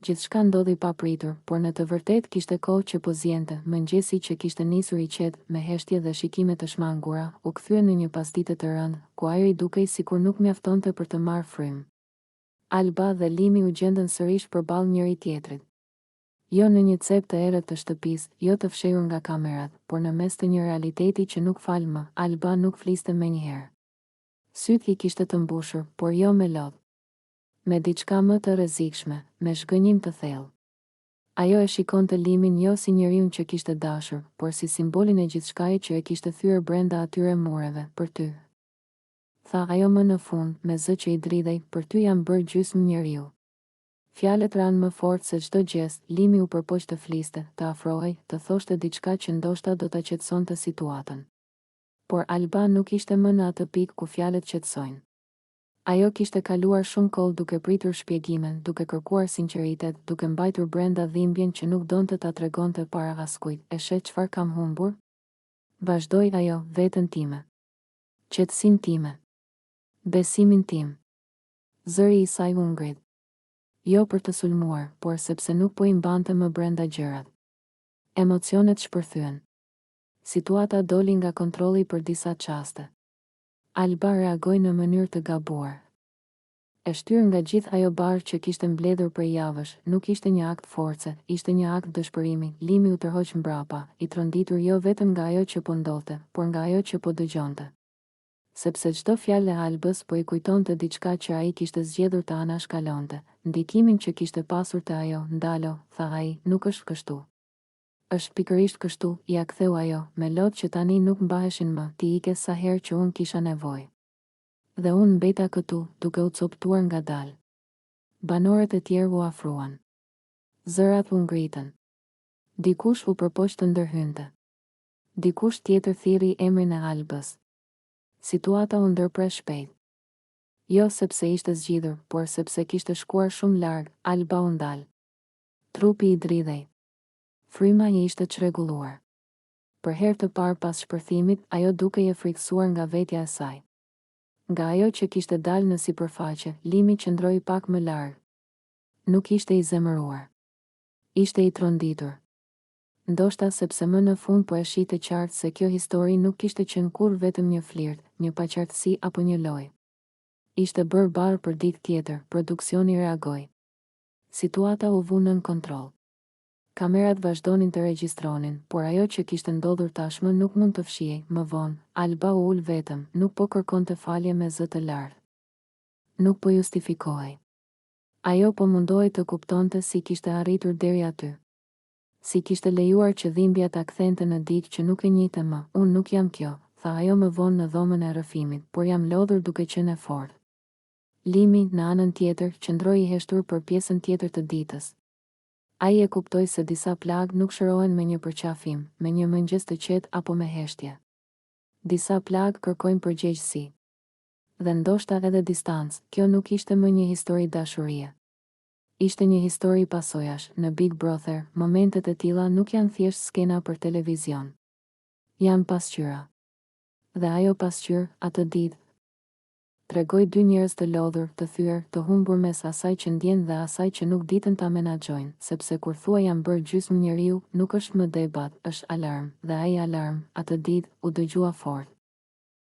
Gjithçka ndodhi papritur, por në të vërtetë kishte kohë që po ziente, mëngjesi që kishte nisur i qetë, me heshtje dhe shikime të shmangura, u kthye në një pasdite të rëndë, ku ajri dukej sikur nuk mjaftonte për të marrë frymë. Alba dhe Limi u gjendën sërish përballë njëri-tjetrit. Jo në një cep të errët të shtëpisë, jo të fshehur nga kamerat, por në mes të një realiteti që nuk fal më. Alba nuk fliste menjëherë. Sytë i kishte të mbushur, por jo me lot. Me diçka më të rrezikshme, me zhgënjim të thellë. Ajo e shikonte Limin jo si njeriun që kishte dashur, por si simbolin e gjithçkaje që e kishte thyer brenda atyre mureve, për ty. Tha ajo më në fund, me zë që i dridhej, për ty jam bërë gjysmë njeriu. Fjalët ranë më fort se çdo gjest, Limi u përpoq të fliste, të afrohej, të thoshte diçka që ndoshta do ta qetësonte situatën. Por Alba nuk ishte më në atë pikë ku fjalët qetësojnë. Ajo kishte kaluar shumë kohë duke pritur shpjegime, duke kërkuar sinqeritet, duke mbajtur brenda dhimbjen që nuk donte ta tregonte para askujt, e sheh çfarë kam humbur? Vazhdoi ajo, veten time. Qetësinë time. Besimin tim. Zëri i saj u ngrit. Jo për të sulmuar, por sepse nuk po i mbante më brenda gjërat. Emocionet shpërthyen. Situata doli nga kontrolli për disa çaste. Alba reagoi në mënyrë të gabuar. E shtyrë nga gjithë ajo barrë që kishte mbledhur prej javësh, nuk ishte një akt force, ishte një akt dëshpërimi, Limi u tërhoq mbrapa, i tronditur jo vetëm nga ajo që po ndodhte, por nga ajo që po dëgjonte. Sepse çdo fjalë e Albës po i kujtonte diçka që ai kishte zgjedhur të anashkalonte, ndikimin që kishte pasur te ajo, ndalo, tha ai, nuk është kështu. Është pikërisht kështu, ia ktheu ajo, me lot që tani nuk mbaheshin më, ti ike sa herë që unë kisha nevojë. Dhe unë mbeta këtu, duke u copëtuar ngadalë. Banorët e tjerë u afruan. Zërat u ngritën. Dikush u përpoq të ndërhynte. Dikush tjetër thirri emrin e Albës. Situata u ndërpre shpejt. Jo sepse ishte zgjidhur, por sepse kishte shkuar shumë larg, Alba u ndal. Trupi i dridhej. Fryma i ishte çrregulluar. Për herë të parë pas shpërthimit, ajo dukej e frikësuar nga vetja e saj. Nga ajo që kishte dalë në sipërfaqe, Limi qëndroi pak më larg. Nuk ishte i zemëruar. Ishte i tronditur. Ndoshta sepse më në fund po e shihte qartë se kjo histori nuk kishte qenë kurrë vetëm një flirt, një paqartësi apo një lojë. Ishte bërë barrë për dikë tjetër, produksioni reagoi. Situata u vu nën kontroll. Kamerat vazhdonin të regjistronin, por ajo që kishte ndodhur tashmë nuk mund të fshihej, më vonë, Alba u ul vetëm, nuk po kërkonte falje me zë të lartë. Nuk po justifikohej. Ajo po mundohej të kuptonte si kishte arritur deri aty. Si kishte lejuar që dhimbja ta kthente në dikë që nuk e njihte më, unë nuk jam kjo, tha ajo më vonë në dhomën e rrëfimit, por jam lodhur duke qenë e fortë. Limi, në anën tjetër, qëndroi i heshtur për pjesën tjetër të ditës. Ai e kuptoi se disa plagë nuk shërohen me një përqafim, me një mëngjes të qetë apo me heshtje. Disa plagë kërkojnë përgjegjësi. Dhe ndoshta edhe distancë, kjo nuk ishte më një histori dashurie. Ishte një histori pasojash, në Big Brother, momentet e tilla nuk janë thjesht skena për televizion. Janë pasqyra. Dhe ajo pasqyrë, atë ditë, Tregoi dy njerëz të lodhur, të thyer, të humbur mes asaj që ndjenë dhe asaj që nuk ditën ta menaxhojnë, sepse kur thua jam bërë gjysmë njeriu, nuk është më debat, është alarm, dhe ai alarm, atë ditë, u dëgjua fort.